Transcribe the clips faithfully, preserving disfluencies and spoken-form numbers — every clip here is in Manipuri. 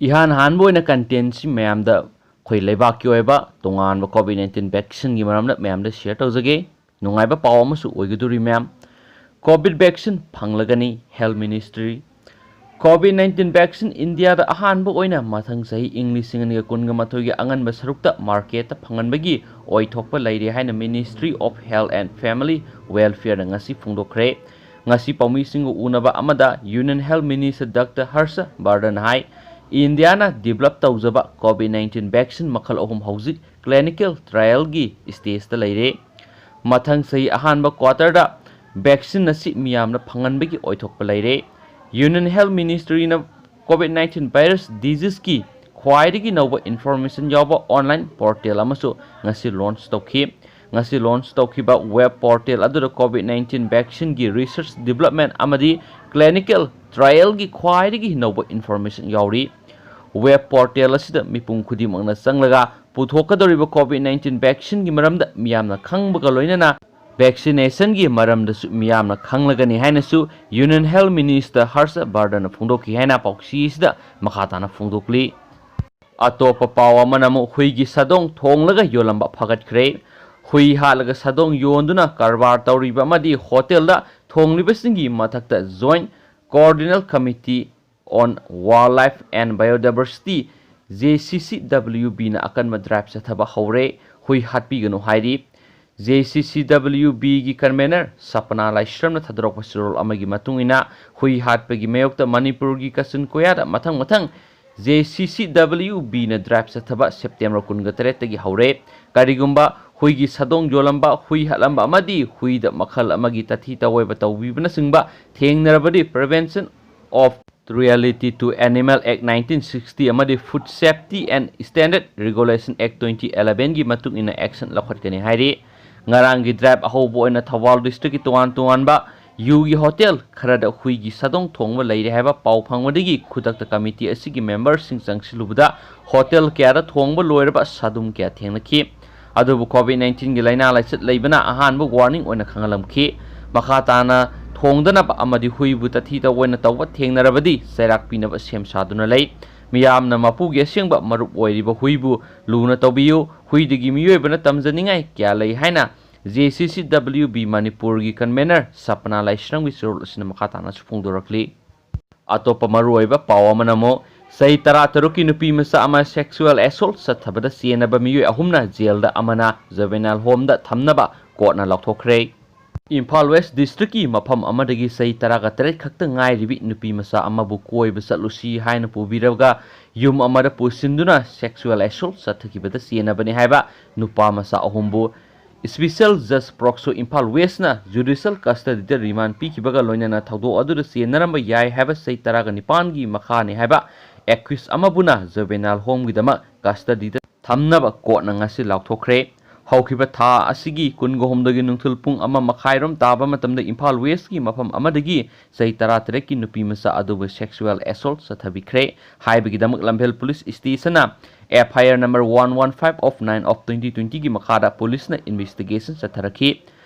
ꯏꯍꯥꯟ ꯍꯥꯟꯕ ꯑꯣꯏꯅ ꯀꯟꯇꯦꯟꯁꯤ ꯃꯌꯥꯝꯗ ꯑꯩꯈꯣꯏ ꯂꯩꯕꯥꯛꯀꯤ ꯑꯣꯏꯕ ꯇꯣꯉꯥꯟꯕ ꯀꯣꯚꯤꯗ ꯅꯥꯏꯟꯇꯤꯟ ꯚꯦꯛꯁꯤꯟꯒꯤ ꯃꯔꯝꯗ ꯃꯌꯥꯝꯗ ꯁꯤꯌꯔ ꯇꯧꯖꯒꯦ꯫ ꯅꯨꯡꯉꯥꯏꯕ ꯄꯥꯎ ꯑꯃꯁꯨ ꯑꯣꯏꯒꯗꯧꯔꯤ ꯃꯌꯥꯝ꯫ ꯀꯣꯚꯤꯗ ꯚꯦꯛꯁꯤꯟ ꯐꯪꯂꯒꯅꯤ, health ministry. Covid nineteen vaccine ꯏꯟꯗꯤꯌꯥꯗ ꯑꯍꯥꯟꯕ ꯑꯣꯏꯅ ꯃꯊꯪ ꯆꯍꯤ ꯏꯪ ꯂꯤꯁꯤꯡ ꯑꯅꯤꯒ ꯀꯨꯟꯒ ꯃꯥꯊꯣꯏꯒꯤ ꯑꯉꯟꯕ ꯁꯔꯨꯛꯇ ꯃꯥꯔꯀꯦꯠꯇ ꯐꯪꯍꯟꯕꯒꯤ ꯑꯣꯏꯊꯣꯛꯄ ꯂꯩꯔꯦ ꯍꯥꯏꯅ Ministry of Health and Family Welfare ꯅ ꯉꯁꯤ ꯐꯣꯡꯗꯣꯛꯈ꯭ꯔꯦ꯫ ꯉꯁꯤ ꯄꯥꯎꯃꯤꯁꯤꯡꯒ ꯎꯅꯕ ꯑꯃꯗ ꯌꯨꯅꯤꯌꯟ ꯍꯦꯜꯊ ꯃꯤꯅꯤꯁꯇꯔ ꯗꯥꯛꯇꯔ ꯍꯔꯁ ꯕꯔꯗꯟ ꯍꯥꯏ, ꯏꯟꯗꯤꯌꯥꯅ ꯗꯤꯕꯦꯂꯞ ꯇꯧꯖꯕ ꯀꯣꯚꯤꯗ ꯅꯥꯏꯟꯇꯤꯟ ꯚꯦꯛꯁꯤꯟ ꯃꯈꯜ ꯑꯍꯨꯝ ꯍꯧꯖꯤꯛ ꯀ꯭ꯂꯤꯅꯤꯀꯦꯜ ꯇ꯭ꯔꯥꯏꯌꯦꯜꯒꯤ ꯁ꯭ꯇꯦꯖꯇ ꯂꯩꯔꯦ꯫ ꯃꯊꯪ ꯆꯍꯤ ꯑꯍꯥꯟꯕ ꯀ꯭ꯋꯥꯇꯔꯗ ꯚꯦꯛꯁꯤꯟ ꯑꯁꯤ ꯃꯤꯌꯥꯝꯅ ꯐꯪꯍꯟꯕꯒꯤ ꯑꯣꯏꯊꯣꯛꯄ ꯂꯩꯔꯦ꯫ ꯌꯨꯅꯤꯌꯟ ꯍꯦꯜꯊ ꯃꯤꯅꯤꯁꯇ꯭ꯔꯤꯅ ꯀꯣꯚꯤꯗ ꯅꯥꯏꯟꯇꯤꯟ ꯚꯥꯏꯔꯁ ꯗꯤꯖꯤꯁꯀꯤ ꯈ꯭ꯋꯥꯏꯗꯒꯤ ꯅꯧꯕ ꯏꯟꯐꯣꯔꯃꯦꯁꯟ ꯌꯥꯎꯕ ꯑꯣꯟꯂꯥꯏꯟ ꯄꯣꯔꯇꯦꯜ ꯑꯃꯁꯨ ꯉꯁꯤ ꯂꯣꯟꯆ ꯇꯧꯈꯤ꯫ ꯉꯁꯤ ꯂꯣꯟꯆ ꯇꯧꯈꯤꯕ ꯋꯦꯕ ꯄꯣꯔꯇꯦꯜ ꯑꯗꯨꯗ ꯀꯣꯚꯤꯗ ꯅꯥꯏꯟꯇꯤꯟ ꯚꯦꯛꯁꯤꯟꯒꯤ ꯔꯤꯁꯔꯆ, ꯗꯤꯕꯦꯂꯞꯃꯦꯟ ꯑꯃꯗꯤ ꯀ꯭ꯂꯤꯅꯤꯀꯦꯜ ꯇ꯭ꯔꯥꯏꯌꯦꯜꯒꯤ ꯈ꯭ꯋꯥꯏꯗꯒꯤ ꯅꯧꯕ ꯏꯟꯐꯣꯔꯃꯦꯁꯟ ꯌꯥꯎꯔꯤ꯫ ꯋꯦꯕ ꯄꯣꯔꯇꯦꯜ ꯑꯁꯤꯗ ꯃꯤꯄꯨꯝ ꯈꯨꯗꯤꯡꯃꯛꯅ ꯆꯪꯂꯒ ꯄꯨꯊꯣꯛꯀꯗꯧꯔꯤꯕ ꯀꯣꯚꯤꯗ ꯅꯥꯏꯟꯇꯤꯟ ꯚꯦꯛꯁꯤꯟꯒꯤ ꯃꯔꯝꯗ ꯃꯤꯌꯥꯝꯅ ꯈꯪꯕꯒ ꯂꯣꯏꯅꯅ ꯚꯦꯛꯁꯤꯅꯦꯁꯟꯒꯤ ꯃꯔꯝꯗꯁꯨ ꯃꯤꯌꯥꯝꯅ ꯈꯪꯂꯒꯅꯤ ꯍꯥꯏꯅꯁꯨ ꯌꯨꯅꯤꯌꯟ ꯍꯦꯜꯊ ꯃꯤꯅꯤꯁꯇꯔ ꯍꯔꯁ ꯕꯔꯗꯟꯅ ꯐꯣꯡꯗꯣꯛꯈꯤ ꯍꯥꯏꯅ ꯄꯥꯎꯆꯦ ꯑꯁꯤꯗ ꯃꯈꯥ ꯇꯥꯅ ꯐꯣꯡꯗꯣꯛꯂꯤ꯫ ꯑꯇꯣꯞꯄ ꯄꯥꯎ ꯑꯃꯅ ꯑꯃꯨꯛ ꯍꯨꯏꯒꯤ ꯁꯥꯗꯣꯡ ꯊꯣꯡꯂꯒ ꯌꯣꯜꯂꯝꯕ ꯐꯥꯒꯠꯈ꯭ꯔꯦ꯫ ꯍꯨꯏ ꯍꯥꯠꯂꯒ ꯁꯥꯗꯣꯡ ꯌꯣꯟꯗꯨꯅ ꯀꯔꯕꯥꯔ ꯇꯧꯔꯤꯕ ꯑꯃꯗꯤ ꯍꯣꯇꯦꯜꯗ ꯊꯣꯡꯂꯤꯕꯁꯤꯡꯒꯤ ꯃꯊꯛꯇ Joint Coordinal Committee on Wildlife and Biodiversity, J C C W B ꯅ ꯑꯀꯟꯕ ꯗ꯭ꯔꯥꯏꯚ ꯆꯠꯊꯕ ꯍꯧꯔꯦ꯫ ꯍꯨꯏ ꯍꯥꯠꯄꯤꯒꯅꯨ ꯍꯥꯏꯔꯤ꯫ J C C W B ꯒꯤ ꯀꯟꯚꯦꯅꯔ ꯁꯄꯅꯥ ꯂꯥꯏꯁ꯭ꯔꯝꯅ ꯊꯥꯗꯣꯔꯛꯄ ꯆꯦꯔꯣꯜ ꯑꯃꯒꯤ ꯃꯇꯨꯡ ꯏꯟꯅ, ꯍꯨꯏ ꯍꯥꯠꯄꯒꯤ ꯃꯥꯌꯣꯛꯇ ꯃꯅꯤꯄꯨꯔꯒꯤ ꯀꯥꯆꯤꯟ ꯀꯣꯌꯥꯗ ꯃꯊꯪ ꯃꯊꯪ J C C W B ꯅ ꯗ꯭ꯔꯥꯏꯚ ꯆꯠꯊꯕ ꯁꯦꯞꯇꯦꯝꯕꯔ ꯀꯨꯟꯒ ꯇꯔꯦꯠꯇꯒꯤ ꯍꯧꯔꯦ꯫ ꯀꯔꯤꯒꯨꯝꯕ ꯍꯨꯏꯒꯤ ꯁꯥꯗꯣꯡ ꯌꯣꯜꯂꯝꯕ, ꯍꯨꯏ ꯍꯥꯠꯂꯝꯕ ꯑꯃꯗꯤ ꯍꯨꯏꯗ ꯃꯈꯜ ꯑꯃꯒꯤ ꯇꯥꯊꯤ ꯇꯥꯑꯣꯏꯕ ꯇꯧꯕꯤꯕꯅꯆꯤꯡꯕ ꯊꯦꯡꯅꯔꯕꯗꯤ Prevention of Cruelty to Animal Act nineteen sixty ꯑꯃꯗꯤ Food Safety and Standard Regulation Act twenty eleven ꯒꯤ ꯃꯇꯨꯡ ꯏꯟꯅ ꯑꯦꯛꯁꯟ ꯂꯧꯈꯠꯀꯅꯤ ꯍꯥꯏꯔꯤ꯫ ꯉꯔꯥꯡꯒꯤ ꯗ꯭ꯔꯥꯏꯚ ꯑꯍꯧꯕ ꯑꯣꯏꯅ ꯊꯧꯕꯥꯜ ꯗꯤꯁꯇ꯭ꯔꯤꯛꯀꯤ ꯇꯣꯉꯥꯟ ꯇꯣꯉꯥꯟꯕ ꯌꯨꯒꯤ ꯍꯣꯇꯦꯜ ꯈꯔꯗ ꯍꯨꯏꯒꯤ ꯁꯥꯗꯣꯡ ꯊꯣꯡꯕ ꯂꯩꯔꯦ ꯍꯥꯏꯕ ꯄꯥꯎ ꯐꯪꯕꯗꯒꯤ ꯈꯨꯗꯛꯇ ꯀꯃꯤꯇꯤ ꯑꯁꯤꯒꯤ ꯃꯦꯝꯕꯔꯁꯤꯡ ꯆꯪꯁꯤꯜꯂꯨꯕꯗ ꯍꯣꯇꯦꯜ ꯀꯌꯥꯗ ꯊꯣꯡꯕ ꯂꯣꯏꯔꯕ ꯁꯥꯗꯣꯡ ꯀꯌꯥ ꯊꯦꯡꯅꯈꯤ꯫ ꯑꯗꯨꯕꯨ ꯀꯣꯚꯤꯗ ꯅꯥꯏꯟꯇꯤꯟꯒꯤ ꯂꯥꯏꯅꯥ ꯂꯥꯏꯆꯠ ꯂꯩꯕꯅ ꯑꯍꯥꯟꯕ ꯋꯥꯔꯅꯤꯡ ꯑꯣꯏꯅ ꯈꯪꯍꯜꯂꯝꯈꯤ꯫ ꯃꯈꯥ ꯇꯥꯅ ꯊꯣꯡꯗꯅꯕ ꯑꯃꯗꯤ ꯍꯨꯏꯕꯨ ꯇꯥꯊꯤ ꯇꯥꯑꯣꯏꯅ ꯇꯧꯕ ꯊꯦꯡꯅꯔꯕꯗꯤ ꯆꯩꯔꯥꯛ ꯄꯤꯅꯕ ꯁꯦꯝ ꯁꯥꯗꯨꯅ ꯂꯩ꯫ ꯃꯤꯌꯥꯝꯅ ꯃꯄꯨꯒꯤ ꯑꯁꯦꯡꯕ ꯃꯔꯨꯞ ꯑꯣꯏꯔꯤꯕ ꯍꯨꯏꯕꯨ ꯂꯨꯅ ꯇꯧꯕꯤꯌꯨ꯫ ꯍꯨꯏꯗꯒꯤ ꯃꯤꯑꯣꯏꯕꯅ ꯇꯝꯖꯅꯤꯡꯉꯥꯏ ꯀꯌꯥ ꯂꯩ ꯍꯥꯏꯅ J C C W B ꯃꯅꯤꯄꯨꯔꯒꯤ convener ꯁꯄꯅꯥ ꯂꯥꯏꯁ꯭ꯔꯝꯒꯤ ꯆꯨꯔꯣꯜ ꯑꯁꯤꯅ ꯃꯈꯥ ꯇꯥꯅꯁꯨ ꯐꯣꯡꯗꯣꯔꯛꯂꯤ꯫ ꯑꯇꯣꯞꯄ ꯃꯔꯨꯑꯣꯏꯕ ꯄꯥꯎ ꯑꯃꯅ ꯑꯃꯨꯛ, ꯆꯍꯤ ꯇꯔꯥ ꯇꯔꯨꯛꯀꯤ ꯅꯨꯄꯤ ꯃꯆꯥ ꯑꯃ sexual assault ꯆꯠꯊꯕꯗ ꯆꯦꯟꯅꯕ ꯃꯤꯑꯣꯏ ꯑꯍꯨꯝꯅ ꯖꯦꯜꯗ, ꯑꯃꯅ juvenile homeꯗ ꯊꯝꯅꯕ ꯀꯣꯔꯠꯅ ꯂꯥꯎꯊꯣꯛꯈ꯭ꯔꯦ꯫ ꯏꯝꯐꯥꯜ West Districtꯀꯤ ꯃꯐꯝ ꯑꯃꯗꯒꯤ ꯆꯍꯤ ꯇꯔꯥꯒ ꯇꯔꯦꯠ ꯈꯛꯇ ꯉꯥꯏꯔꯤꯕꯤ ꯅꯨꯄꯤ ꯃꯆꯥ ꯑꯃꯕꯨ ꯀꯣꯏꯕ ꯆꯠꯂꯨꯁꯤ ꯍꯥꯏꯅ ꯄꯨꯕꯤꯔꯒ ꯌꯨꯝ ꯑꯃꯗ ꯄꯨꯁꯤꯟꯗꯨꯅ sexual assault ꯆꯠꯊꯈꯤꯕꯗ ꯆꯦꯟꯅꯕꯅꯤ ꯍꯥꯏꯕ ꯅꯨꯄꯥ ꯃꯆꯥ ꯑꯍꯨꯝꯕꯨ Special Judge Prokso Imphal Westꯅ judicial custodyꯗ remand ꯄꯤꯈꯤꯕꯒ ꯂꯣꯏꯅꯅ ꯊꯧꯗꯣꯛ ꯑꯗꯨꯗ ꯆꯦꯟꯅꯔꯝꯕ ꯌꯥꯏ ꯍꯥꯏꯕ ꯆꯍꯤ ꯇꯔꯥꯒ ꯅꯤꯄꯥꯟꯒꯤ ꯃꯈꯥꯅꯤ ꯍꯥꯏꯕ accused ꯑꯃꯕꯨꯅ juvenile homeꯒꯤꯗꯃꯛ custodyꯗ ꯊꯝꯅꯕ ꯀꯣꯔꯠꯅ ꯉꯁꯤ ꯂꯥꯎꯊꯣꯛꯈ꯭ꯔꯦ꯫ ꯍꯧꯈꯤꯕ ꯊꯥ ꯑꯁꯤꯒꯤ ꯀꯨꯟꯒ ꯍꯨꯝꯗꯣꯏꯒꯤ ꯅꯨꯡꯊꯤꯜ ꯄꯨꯡ ꯑꯃ ꯃꯈꯥꯏꯔꯣꯝ ꯇꯥꯕ ꯃꯇꯝꯗ ꯏꯝꯐꯥꯜ Westꯀꯤ ꯃꯐꯝ ꯑꯃꯗꯒꯤ ꯆꯍꯤ ꯇꯔꯥ ꯇꯔꯦꯠꯀꯤ ꯅꯨꯄꯤ ꯃꯆꯥ ꯑꯗꯨꯕꯨ sexual assault ꯆꯠꯊꯕꯤꯈ꯭ꯔꯦ ꯍꯥꯏꯕꯒꯤꯗꯃꯛ ꯂꯝꯐꯦꯜ police stationꯅ F I R number one one five of nine of twenty twentyꯒꯤ ꯃꯈꯥꯗ policeꯅ investigation ꯆꯠꯊꯔꯛꯈꯤ꯫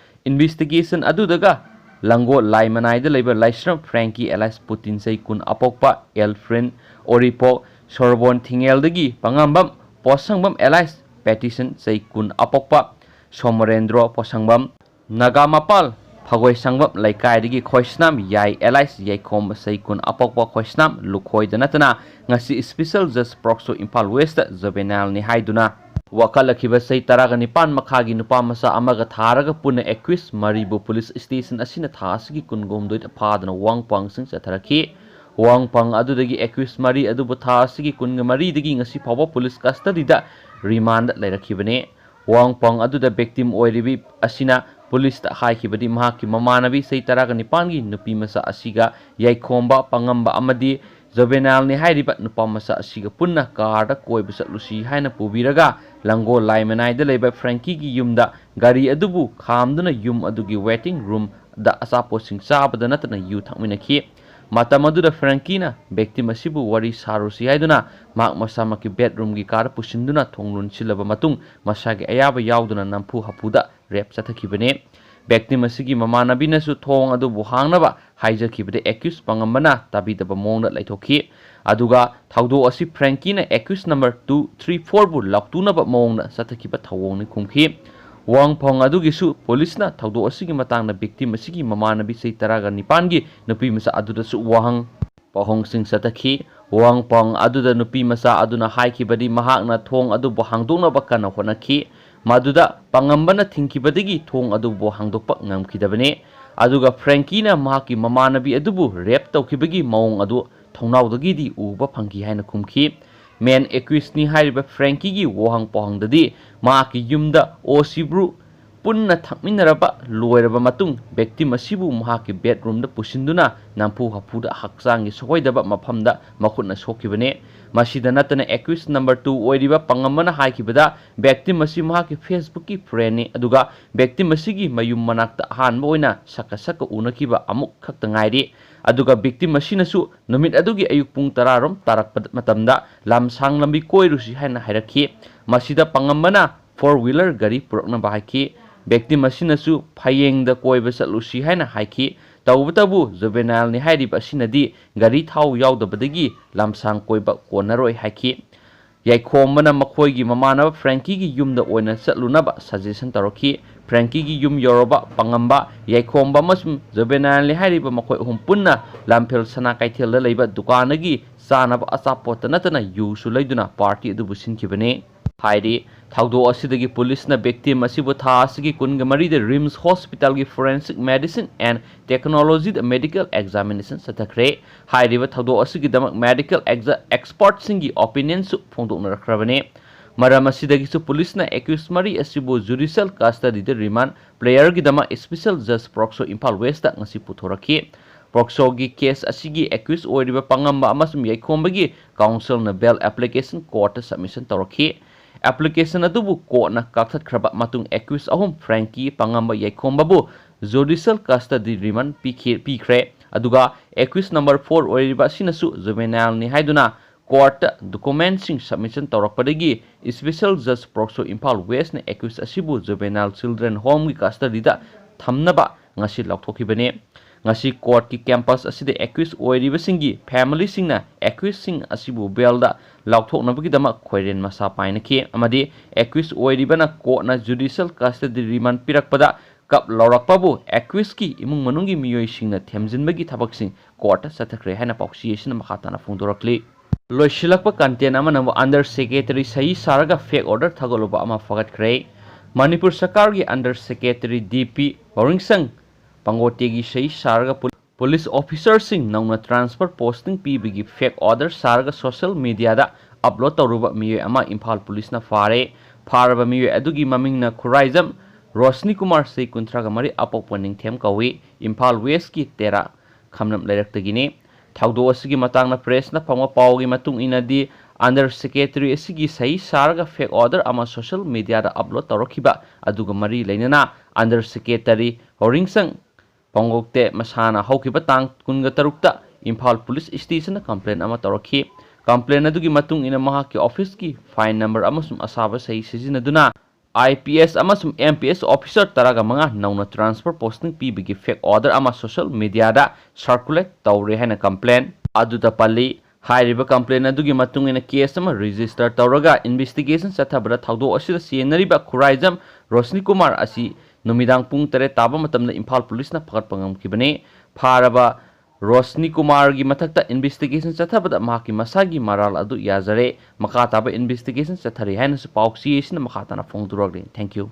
Investigation ꯑꯗꯨꯗꯒ ꯂꯥꯡꯒꯣꯜ ꯂꯥꯏꯃꯅꯥꯏꯗ ꯂꯩꯕ ꯂꯥꯏꯁ꯭ꯔꯝ Frankie alias ꯄꯨꯇꯤꯟ ꯆꯍꯤ ꯀꯨꯟ ꯑꯄꯣꯛꯄ, Elfrin ꯑꯣꯔꯤꯄꯣꯛ, ꯁꯣꯔꯕꯣꯟ ꯊꯤꯡꯉꯦꯜꯗꯒꯤ ꯄꯉꯥꯝꯕꯝ ꯄꯣꯠꯁꯪꯕꯝ alias Patterson ꯆꯍꯤ ꯀꯨꯟ ꯑꯄꯣꯛꯄ, ꯁꯣꯃꯔꯦꯟꯗ꯭ꯔꯣ ꯄꯣꯠꯁꯪꯕꯝ, ꯅꯥꯒꯥꯃꯄꯥꯜ ꯐꯒꯣꯏꯁꯪꯕꯝ ꯂꯩꯀꯥꯏꯗꯒꯤ ꯈꯣꯏꯁꯅꯥꯝ ꯌꯥꯏ alias ꯌꯥꯏꯈꯣꯝ ꯆꯍꯤ ꯀꯨꯟ ꯑꯄꯣꯛꯄ ꯈꯣꯏꯁꯅꯥꯝ ꯂꯨꯈꯣꯏꯗ ꯅꯠꯇꯅ ꯉꯁꯤ Special Judge Prokso Imphal Westꯇ juvenileꯅꯤ ꯍꯥꯏꯗꯨꯅ ꯋꯥꯀꯠꯂꯛꯈꯤꯕ ꯆꯍꯤ ꯇꯔꯥꯒ ꯅꯤꯄꯥꯟ ꯃꯈꯥꯒꯤ ꯅꯨꯄꯥ ꯃꯆꯥ ꯑꯃꯒ ꯊꯥꯔꯒ ꯄꯨꯟꯅ accused ꯃꯔꯤꯕꯨ police station ꯑꯁꯤꯅ ꯊꯥ ꯑꯁꯤꯒꯤ ꯀꯨꯟꯒ ꯍꯨꯝꯗꯣꯏꯗ ꯐꯥꯗꯨꯅ ꯋꯥꯍꯪ ꯄꯥꯎꯍꯪꯁꯤꯡ ꯆꯠꯊꯔꯛꯈꯤ꯫ ꯋꯥꯍꯪ ꯄꯥꯎꯍꯪ ꯑꯗꯨꯗꯒꯤ accused ꯃꯔꯤ ꯑꯗꯨꯕꯨ ꯊꯥ ꯑꯁꯤꯒꯤ ꯀꯨꯟꯒ ꯃꯔꯤꯗꯒꯤ ꯉꯁꯤ ꯐꯥꯎꯕ police custodyꯗ remand ꯂꯩꯔꯛꯈꯤꯕꯅꯤ꯫ ꯋꯥꯍꯪ ꯄꯥꯎꯍꯪ ꯑꯗꯨꯗ victim ꯑꯣꯏꯔꯤꯕꯤ ꯑꯁꯤꯅ policeꯇ ꯍꯥꯏꯈꯤꯕꯗꯤ ꯃꯍꯥꯛꯀꯤ ꯃꯃꯥꯟꯅꯕꯤ ꯆꯍꯤ ꯇꯔꯥꯒ ꯅꯤꯄꯥꯟꯒꯤ ꯅꯨꯄꯤ ꯃꯆꯥ ꯑꯁꯤꯒ ꯌꯥꯏꯈꯣꯝꯕ, ꯄꯉꯝꯕ ꯑꯃꯗꯤ juvenileꯅꯤ ꯍꯥꯏꯔꯤꯕ ꯅꯨꯄꯥ ꯃꯆꯥ ꯑꯁꯤꯒ ꯄꯨꯟꯅ carꯗ ꯀꯣꯏꯕ ꯆꯠꯂꯨꯁꯤ ꯍꯥꯏꯅ ꯄꯨꯕꯤꯔꯒ ꯂꯥꯡꯒꯣꯜ ꯂꯥꯏꯃꯅꯥꯏꯗ ꯂꯩꯕ Frankieꯒꯤ ꯌꯨꯝꯗ ꯒꯥꯔꯤ ꯑꯗꯨꯕꯨ ꯈꯥꯝꯗꯨꯅ ꯌꯨꯝ ꯑꯗꯨꯒꯤ waiting roomꯗ ꯑꯆꯥꯄꯣꯠꯁꯤꯡ ꯆꯥꯕꯗ ꯅꯠꯇꯅ ꯌꯨ ꯊꯛꯃꯤꯟꯅꯈꯤ꯫ ꯃꯇꯝ ꯑꯗꯨꯗ Frankieꯅ victim ꯑꯁꯤꯕꯨ ꯋꯥꯔꯤ ꯁꯥꯔꯨꯁꯤ ꯍꯥꯏꯗꯨꯅ ꯃꯍꯥꯛ ꯃꯁꯥꯃꯛꯀꯤ bedroomꯒꯤ ꯀꯥꯗ ꯄꯨꯁꯤꯟꯗꯨꯅ ꯊꯣꯡ ꯂꯣꯟꯁꯤꯜꯂꯕ ꯃꯇꯨꯡ ꯃꯁꯥꯒꯤ ꯑꯌꯥꯕ ꯌꯥꯎꯗꯅ ꯅꯝꯐꯨ ꯍꯥꯐꯨꯗ rape ꯆꯠꯊꯈꯤꯕꯅꯤ꯫ Victim ꯑꯁꯤꯒꯤ ꯃꯃꯥꯟꯅꯕꯤꯅꯁꯨ ꯊꯣꯡ ꯑꯗꯨꯕꯨ ꯍꯥꯡꯅꯕ ꯍꯥꯏꯖꯈꯤꯕꯗ accused ꯄꯪꯉꯝꯕꯅ ꯇꯥꯕꯤꯗꯕ ꯃꯑꯣꯡꯗ ꯂꯩꯊꯣꯛꯈꯤ꯫ ꯑꯗꯨꯒ ꯊꯧꯗꯣꯛ ꯑꯁꯤ Frankie ꯅ accused number two three four ꯕꯨ ꯂꯥꯎꯇꯨꯅꯕ ꯃꯑꯣꯡꯗ ꯆꯠꯊꯈꯤꯕ ꯊꯧꯑꯣꯡꯅꯤ ꯈꯨꯝꯈꯤ꯫ ꯋꯥꯍꯪ ꯄꯥꯎꯍꯪ ꯑꯗꯨꯒꯤꯁꯨ ꯄꯨꯂꯤꯁꯅ ꯊꯧꯗꯣꯛ ꯑꯁꯤꯒꯤ ꯃꯇꯥꯡꯗ victim ꯑꯁꯤꯒꯤ ꯃꯃꯥꯟꯅꯕꯤ ꯆꯍꯤ ꯇꯔꯥꯒ ꯅꯤꯄꯥꯟꯒꯤ ꯅꯨꯄꯤ ꯃꯆꯥ ꯑꯗꯨꯗꯁꯨ ꯋꯥꯍꯪ ꯄꯥꯎꯍꯪꯁꯤꯡ ꯆꯠꯊꯈꯤ꯫ ꯋꯥꯍꯪ ꯄꯥꯎꯍꯪ ꯑꯗꯨꯗ ꯅꯨꯄꯤ ꯃꯆꯥ ꯑꯗꯨꯅ ꯍꯥꯏꯈꯤꯕꯗꯤ ꯃꯍꯥꯛꯅ ꯊꯣꯡ ꯑꯗꯨꯕꯨ ꯍꯥꯡꯗꯣꯛꯅꯕ ꯀꯟꯅ ꯍꯣꯠꯅꯈꯤ꯫ ꯃꯗꯨꯗ ꯄꯪꯉꯝꯕꯅ ꯊꯤꯡꯈꯤꯕꯗꯒꯤ ꯊꯣꯡ ꯑꯗꯨꯕꯨ ꯍꯥꯡꯗꯣꯛꯄ ꯉꯝꯈꯤꯗꯕꯅꯤ꯫ ꯑꯗꯨꯒ Frankie ꯅ ꯃꯍꯥꯛꯀꯤ ꯃꯃꯥꯟꯅꯕꯤ ꯑꯗꯨꯕꯨ rape ꯇꯧꯈꯤꯕꯒꯤ ꯃꯑꯣꯡ ꯑꯗꯨ ꯊꯣꯡꯅꯥꯎꯗꯒꯤꯗꯤ ꯎꯕ ꯐꯪꯈꯤ ꯍꯥꯏꯅ ꯈꯨꯝꯈꯤ꯫ Main accused ꯅꯤ ꯍꯥꯏꯔꯤꯕ Frankie ꯒꯤ ꯋꯥꯍꯪ ꯄꯥꯎꯍꯪꯗꯗꯤ ꯃꯍꯥꯛꯀꯤ ꯌꯨꯝꯗ ꯑꯣꯁꯤꯕ꯭ꯔꯨ ꯄꯨꯟꯅ ꯊꯛꯃꯤꯟꯅꯔꯕ ꯂꯣꯏꯔꯕ ꯃꯇꯨꯡ, victim ꯑꯁꯤꯕꯨ ꯃꯍꯥꯛꯀꯤ bedroom ꯗ ꯄꯨꯁꯤꯟꯗꯨꯅ ꯅꯝꯐꯨ ꯍꯥꯐꯨꯗ ꯍꯛꯆꯥꯡꯒꯤ ꯁꯣꯛꯍꯣꯏꯗꯕ ꯃꯐꯝꯗ ꯃꯈꯨꯠꯅ ꯁꯣꯛꯈꯤꯕꯅꯤ꯫ ꯃꯁꯤꯗ ꯅꯠꯇꯅ accused number two ꯑꯣꯏꯔꯤꯕ ꯄꯪꯉꯝꯕꯅ ꯍꯥꯏꯈꯤꯕꯗ victim ꯑꯁꯤ ꯃꯍꯥꯛꯀꯤ Facebook ꯀꯤ friend ꯅꯤ, ꯑꯗꯨꯒ victim ꯑꯁꯤꯒꯤ ꯃꯌꯨꯝ ꯃꯅꯥꯛꯇ ꯑꯍꯥꯟꯕ ꯑꯣꯏꯅ ꯁꯛꯀ ꯁꯛꯀ ꯎꯅꯈꯤꯕ ꯑꯃꯨꯛ ꯈꯛꯇ ꯉꯥꯏꯔꯤ꯫ ꯑꯗꯨꯒ victim ꯑꯁꯤꯅꯁꯨ ꯅꯨꯃꯤꯠ ꯑꯗꯨꯒꯤ ꯑꯌꯨꯛ ꯄꯨꯡ ꯇꯔꯥ ꯔꯣꯝ ꯇꯥꯔꯛꯄ ꯃꯇꯝꯗ ꯂꯝꯁꯥꯡ ꯂꯝꯕꯤ ꯀꯣꯏꯔꯨꯁꯤ ꯍꯥꯏꯅ ꯍꯥꯏꯔꯛꯈꯤ꯫ ꯃꯁꯤꯗ ꯄꯪꯉꯝꯕꯅ four wheeler ꯒꯥꯔꯤ ꯄꯨꯔꯛꯅꯕ ꯍꯥꯏꯈꯤ꯫ Victim ꯑꯁꯤꯅꯁꯨ ꯐꯌꯦꯡꯗ ꯀꯣꯏꯕ ꯆꯠꯂꯨꯁꯤ ꯍꯥꯏꯅ ꯍꯥꯏꯈꯤ꯫ ꯇꯧꯕꯇꯕꯨ juvenile ꯅꯤ ꯍꯥꯏꯔꯤꯕ ꯑꯁꯤꯅꯗꯤ ꯒꯥꯔꯤ ꯊꯥꯎ ꯌꯥꯎꯗꯕꯗꯒꯤ ꯂꯝꯁꯥꯡ ꯀꯣꯏꯕ ꯀꯣꯟꯅꯔꯣꯏ ꯍꯥꯏꯈꯤ꯫ ꯌꯥꯏꯈꯣꯝꯕꯅ ꯃꯈꯣꯏꯒꯤ ꯃꯃꯥꯟꯅꯕ Frankie ꯒꯤ ꯌꯨꯝꯗ ꯑꯣꯏꯅ ꯆꯠꯂꯨꯅꯕ suggestion ꯇꯧꯔꯛꯈꯤ꯫ Frankie ꯒꯤ ꯌꯨꯝ ꯌꯧꯔꯕ ꯄꯪꯉꯝꯕ, ꯌꯥꯏꯈꯣꯝꯕ ꯑꯃꯁꯨꯡ juvenile ꯅꯤ ꯍꯥꯏꯔꯤꯕ ꯃꯈꯣꯏ ꯑꯍꯨꯝ ꯄꯨꯟꯅ ꯂꯝꯐꯦꯜ ꯁꯅꯥ ꯀꯩꯊꯦꯜꯗ ꯂꯩꯕ ꯗꯨꯀꯥꯟꯗꯒꯤ ꯆꯥꯅꯕ ꯑꯆꯥꯄꯣꯠꯇ ꯅꯠꯇꯅ ꯌꯨꯁꯨ ꯂꯩꯗꯨꯅ party ꯑꯗꯨꯕꯨ ꯁꯤꯟꯈꯤꯕꯅꯤ ꯍꯥꯏꯔꯤ꯫ ꯊꯧꯗꯣꯛ ꯑꯁꯤꯗꯒꯤ ꯄꯨꯂꯤꯁꯅ victim ꯑꯁꯤꯕꯨ ꯊꯥ ꯑꯁꯤꯒꯤ ꯀꯨꯟꯒ ꯃꯔꯤꯗ RIMS hospital ꯒꯤ forensic medicine and technology the medical examination ꯆꯠꯊꯈ꯭ꯔꯦ꯫ ꯍꯥꯏꯔꯤꯕ ꯊꯧꯗꯣꯛ ꯑꯁꯤꯒꯤꯗꯃꯛ medical experts ꯁꯤꯡꯒꯤ opinion ꯁꯨ ꯐꯣꯡꯗꯣꯛꯅꯔꯛꯈ꯭ꯔꯕꯅꯤ꯫ ꯃꯔꯝ ꯑꯁꯤꯗꯒꯤꯁꯨ ꯄꯨꯂꯤꯁꯅ accused ꯃꯔꯤ ꯑꯁꯤꯕꯨ judicial custody ꯗ remand player ꯒꯤꯗꯃꯛ special judge POCSO Imphal West ꯇ ꯉꯁꯤ ꯄꯨꯊꯣꯔꯛꯈꯤ꯫ POCSO ꯒꯤ case ꯑꯁꯤꯒꯤ accused ꯑꯣꯏꯔꯤꯕ ꯄꯪꯉꯝꯕ ꯑꯃꯁꯨꯡ ꯌꯥꯏꯈꯣꯝꯕꯒꯤ counsel ꯅ bail application court ꯇ submission ꯇꯧꯔꯛꯈꯤ꯫ Application ꯑꯗꯨꯕꯨ court ꯅ ꯀꯛꯊꯠꯈ꯭ꯔꯕ ꯃꯇꯨꯡ accused ꯑꯍꯨꯝ Frankie, ꯄꯪꯉꯝꯕ, ꯌꯥꯏꯈꯣꯝꯕꯕꯨ judicial custody remand ꯄꯤꯈꯤ-, ꯄꯤꯈ꯭ꯔꯦ꯫ ꯑꯗꯨꯒ accused number four ꯑꯣꯏꯔꯤꯕ ꯑꯁꯤꯅꯁꯨ juvenile ꯅꯤ ꯍꯥꯏꯗꯨꯅ court ꯇ document ꯁꯤꯡ submission ꯇꯧꯔꯛꯄꯗꯒꯤ special judge POCSO Imphal West ꯅ accused ꯑꯁꯤꯕꯨ juvenile children home ꯒꯤ custody ꯗ ꯊꯝꯅꯕ ꯉꯁꯤ ꯂꯥꯎꯊꯣꯛꯈꯤꯕꯅꯤ꯫ ꯉꯁꯤ ꯀꯣꯔꯠꯀꯤ ꯀꯦꯝꯄꯁ ꯑꯁꯤꯗ ꯑꯦꯀ꯭ꯌꯨꯁ ꯑꯣꯏꯔꯤꯕꯁꯤꯡꯒꯤ ꯐꯦꯃꯤꯂꯤꯁꯤꯡꯅ ꯑꯦꯀ꯭ꯌꯨꯁꯁꯤꯡ ꯑꯁꯤꯕꯨ ꯕꯦꯜꯗ ꯂꯥꯎꯊꯣꯛꯅꯕꯒꯤꯗꯃꯛ ꯈꯣꯏꯔꯦꯟ ꯃꯁꯥ ꯄꯥꯏꯅꯈꯤ ꯑꯃꯗꯤ ꯑꯦꯀ꯭ꯌꯨꯁ ꯑꯣꯏꯔꯤꯕꯅ ꯀꯣꯔꯠꯅ ꯖꯨꯗꯤꯁꯤꯌꯦꯜ ꯀꯁꯇꯗꯤ ꯔꯤꯃꯥꯟ ꯄꯤꯔꯛꯄꯗ ꯀꯞ ꯂꯥꯎꯔꯛꯄꯕꯨ ꯑꯦꯀ꯭ꯌꯨꯁꯀꯤ ꯏꯃꯨꯡ ꯃꯅꯨꯡꯒꯤ ꯃꯤꯑꯣꯏꯁꯤꯡꯅ ꯊꯦꯝꯖꯤꯟꯕꯒꯤ ꯊꯕꯛꯁꯤꯡ ꯀꯣꯔꯠꯇ ꯆꯠꯊꯈ꯭ꯔꯦ ꯍꯥꯏꯅ ꯄꯥꯎꯆꯦ ꯑꯁꯤꯅ ꯃꯈꯥ ꯇꯥꯅ ꯐꯣꯡꯗꯣꯔꯛꯂꯤ꯫ ꯂꯣꯏꯁꯤꯜꯂꯛꯄ ꯀꯟꯇꯦꯟ ꯑꯃꯅ ꯑꯃꯨꯛ ꯑꯟꯗꯔ ꯁꯦꯀ꯭ꯔꯦꯇꯔꯤ ꯁꯍꯤ ꯁꯥꯔꯒ ꯐꯦꯛ ꯑꯣꯔꯗꯔ ꯊꯥꯒꯠꯂꯨꯕ ꯑꯃ ꯐꯒꯠꯈ꯭ꯔꯦ꯫ ꯃꯅꯤꯄꯨꯔ ꯁꯔꯀꯥꯔꯒꯤ ꯑꯟꯗꯔ ꯁꯦꯀ꯭ꯔꯦꯇꯔꯤ ꯗꯤ ꯄꯤ ꯋꯥꯔꯤꯡꯁꯪ ꯄꯪꯒꯣꯇꯦꯒꯤ ꯁꯍꯤ ꯁꯥꯔꯒ ꯄꯨ-, ꯄꯨꯂꯤꯁ ꯑꯣꯐꯤꯁꯥꯔꯁꯤꯡ ꯅꯧꯅ ꯇ꯭ꯔꯥꯟꯁꯐꯔ ꯄꯣꯁꯇꯤꯡ ꯄꯤꯕꯒꯤ ꯐꯦꯛ ꯑꯣꯔꯗꯔ ꯁꯥꯔꯒ ꯁꯣꯁꯤꯌꯦꯜ ꯃꯤꯗꯤꯌꯥꯗ ꯑꯞꯂꯣꯗ ꯇꯧꯔꯨꯕ ꯃꯤꯑꯣꯏ ꯑꯃ ꯏꯝꯐꯥꯜ ꯄꯨꯂꯤꯁꯅ ꯐꯥꯔꯦ꯫ ꯐꯥꯔꯕ ꯃꯤꯑꯣꯏ ꯑꯗꯨꯒꯤ ꯃꯃꯤꯡꯅ ꯈꯨꯔꯥꯏꯖꯝ ꯔꯣꯁꯅꯤ ꯀꯨꯃꯥꯔ, ꯆꯍꯤ ꯀꯨꯟꯊ꯭ꯔꯥꯒ ꯃꯔꯤ, ꯑꯄꯣꯛꯄ ꯅꯤꯡꯊꯦꯝ ꯀꯧꯏ꯫ ꯏꯝꯐꯥꯜ ꯋꯦꯁꯀꯤ ꯇꯦꯔꯥ ꯈꯝꯂꯝ ꯂꯩꯔꯛꯇꯒꯤꯅꯤ꯫ ꯊꯧꯗꯣꯛ ꯑꯁꯤꯒꯤ ꯃꯇꯥꯡꯗ ꯄ꯭ꯔꯦꯁꯅ ꯐꯪꯕ ꯄꯥꯎꯒꯤ ꯃꯇꯨꯡ ꯏꯟꯅꯗꯤ, ꯑꯟꯗꯔ ꯁꯦꯀ꯭ꯔꯦꯇꯔꯤ ꯑꯁꯤꯒꯤ ꯁꯍꯤ ꯁꯥꯔꯒ ꯐꯦꯛ ꯑꯣꯔꯗꯔ ꯑꯃ ꯁꯣꯁꯤꯌꯦꯜ ꯃꯤꯗꯤꯌꯥꯗ ꯑꯞꯂꯣꯗ ꯇꯧꯔꯛꯈꯤꯕ ꯑꯗꯨꯒ ꯃꯔꯤ ꯂꯩꯅꯅ ꯑꯟꯗꯔ ꯁꯦꯀ꯭ꯔꯦꯇꯔꯤ ꯍꯣꯔꯤꯡꯁꯪ ꯄꯣꯡꯒꯣꯛꯇꯦ ꯃꯁꯥꯅ ꯍꯧꯈꯤꯕ ꯇꯥꯡ ꯀꯨꯟꯒ ꯇꯔꯨꯛꯇ ꯏꯝꯐꯥꯜ ꯄꯨꯂꯤꯁ ꯁ꯭ꯇꯦꯁꯟꯗ ꯀꯝꯄ꯭ꯂꯦꯟ ꯑꯃ ꯇꯧꯔꯛꯈꯤ꯫ ꯀꯝꯄ꯭ꯂꯦꯟ ꯑꯗꯨꯒꯤ ꯃꯇꯨꯡ ꯏꯟꯅ ꯃꯍꯥꯛꯀꯤ ꯑꯣꯐꯤꯁꯀꯤ ꯐꯥꯏꯜ ꯅꯝꯕꯔ ꯑꯃꯁꯨꯡ ꯑꯁꯥꯕ ꯁꯍꯤ ꯁꯤꯖꯤꯟꯅꯗꯨꯅ ꯑꯥꯏ ꯄꯤ ꯑꯦꯁ ꯑꯃꯁꯨꯡ ꯑꯦꯝ ꯄꯤ ꯑꯦꯁ ꯑꯣꯐꯤꯁꯥꯔ ꯇꯔꯥꯒ ꯃꯉꯥ ꯅꯧꯅ ꯇ꯭ꯔꯥꯟꯁꯐꯔ ꯄꯣꯁꯇꯤꯡ ꯄꯤꯕꯒꯤ ꯐꯦꯛ ꯑꯣꯔꯗꯔ ꯑꯃ ꯁꯣꯁꯤꯌꯦꯜ ꯃꯤꯗꯤꯌꯥꯗ ꯁꯔꯀꯨꯂꯦꯠ ꯇꯧꯔꯦ ꯍꯥꯏꯅ ꯀꯝꯄ꯭ꯂꯦꯟ ꯑꯗꯨꯗ ꯄꯜꯂꯤ꯫ ꯍꯥꯏꯔꯤꯕ ꯀꯝꯄ꯭ꯂꯦꯟ ꯑꯗꯨꯒꯤ ꯃꯇꯨꯡ ꯏꯟꯅ ꯀꯦꯁ ꯑꯃ ꯔꯦꯖꯤꯁꯇꯔ ꯇꯧꯔꯒ ꯏꯟꯚꯦꯁꯇꯤꯒꯦꯁꯟ ꯆꯠꯊꯕꯗ ꯊꯧꯗꯣꯛ ꯑꯁꯤꯗ ꯆꯦꯟꯅꯔꯤꯕ ꯈꯨꯔꯥꯏꯖꯝ ꯔꯣꯁꯅꯤ ꯀꯨꯃꯥꯔ ꯑꯁꯤ ꯅꯨꯃꯤꯗꯥꯡ ꯄꯨꯡ ꯇꯔꯦꯠ ꯇꯥꯕ ꯃꯇꯝꯗ ꯏꯝꯐꯥꯜ ꯄꯨꯂꯤꯁꯅ ꯐꯥꯒꯠꯄ ꯉꯝꯈꯤꯕꯅꯤ꯫ ꯐꯥꯔꯕ ꯔꯣꯁꯅꯤ ꯀꯨꯃꯥꯔꯒꯤ ꯃꯊꯛꯇ ꯏꯟꯚꯦꯁꯇꯤꯒꯦꯁꯟ ꯆꯠꯊꯕꯗ ꯃꯍꯥꯛꯀꯤ ꯃꯁꯥꯒꯤ ꯃꯔꯥꯜ ꯑꯗꯨ ꯌꯥꯖꯔꯦ꯫ ꯃꯈꯥ ꯇꯥꯕ ꯏꯟꯚꯦꯁꯇꯤꯒꯦꯁꯟ ꯆꯠꯊꯔꯤ ꯍꯥꯏꯅꯁꯨ ꯄꯥꯎꯆꯦ ꯑꯁꯤꯅ ꯃꯈꯥ ꯇꯥꯅ ꯐꯣꯡꯗꯣꯔꯛꯂꯤ꯫ Thank you꯫